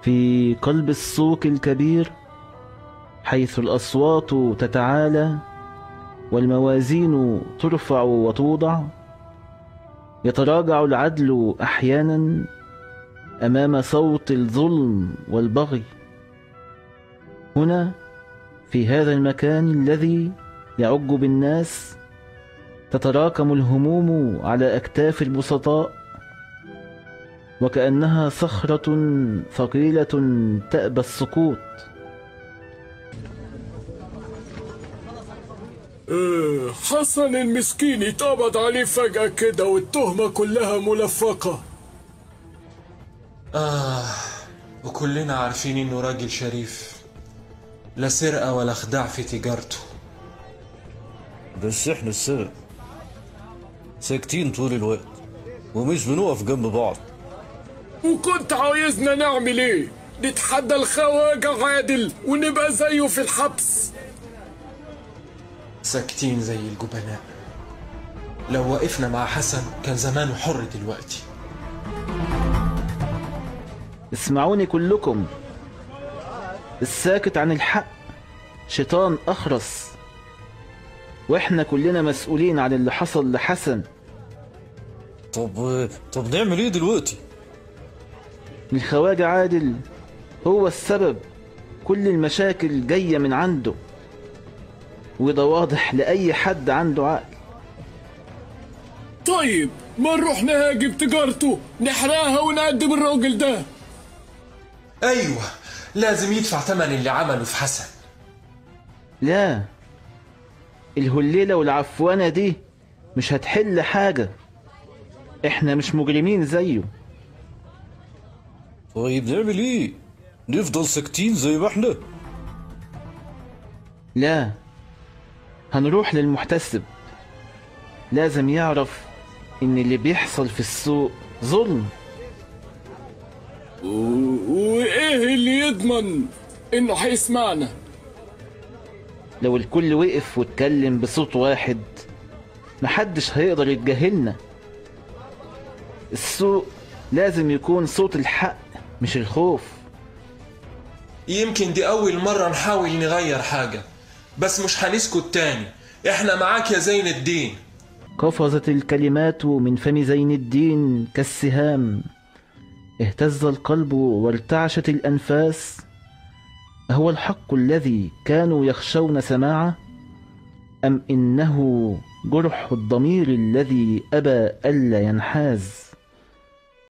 في قلب السوق الكبير، حيث الأصوات تتعالى والموازين ترفع وتوضع، يتراجع العدل أحيانا أمام صوت الظلم والبغي. هنا في هذا المكان الذي يعج بالناس، تتراكم الهموم على أكتاف البسطاء، وكأنها صخرة ثقيلة تأبى السقوط. حسن المسكين اتقبض عليه فجأة كده والتهمة كلها ملفقة. وكلنا عارفين انه راجل شريف، لا سرقة ولا خداع في تجارته. بس احنا السبب، ساكتين طول الوقت ومش بنقف جنب بعض. وكنت عايزنا نعمل ايه؟ نتحدى الخواجة عادل ونبقى زيه في الحبس؟ ساكتين زي الجبناء. لو وقفنا مع حسن كان زمانه حر دلوقتي. اسمعوني كلكم، الساكت عن الحق شيطان أخرس، واحنا كلنا مسؤولين عن اللي حصل لحسن. طب نعمل ايه دلوقتي؟ الخواجة عادل هو السبب، كل المشاكل جاية من عنده، وده واضح لأي حد عنده عقل. طيب ما نروح نهاجم تجارته، نحرقها ونقدم الراجل ده. ايوه، لازم يدفع ثمن اللي عمله في حسن. لا، الهليلة والعفوانة دي مش هتحل حاجة، احنا مش مجرمين زيه. طيب نعمل ايه؟ نفضل ساكتين زي ما احنا؟ لا، هنروح للمحتسب، لازم يعرف ان اللي بيحصل في السوق ظلم. وايه اللي يضمن انه هيسمعنا؟ لو الكل وقف واتكلم بصوت واحد محدش هيقدر يتجاهلنا. السوق لازم يكون صوت الحق مش الخوف. يمكن دي أول مرة نحاول نغير حاجة، بس مش هنسكت تاني. احنا معاك يا زين الدين. قفزت الكلمات من فم زين الدين كالسهام، اهتز القلب وارتعشت الأنفاس. أهو الحق الذي كانوا يخشون سماعه، أم إنه جرح الضمير الذي أبى ألا ينحاز؟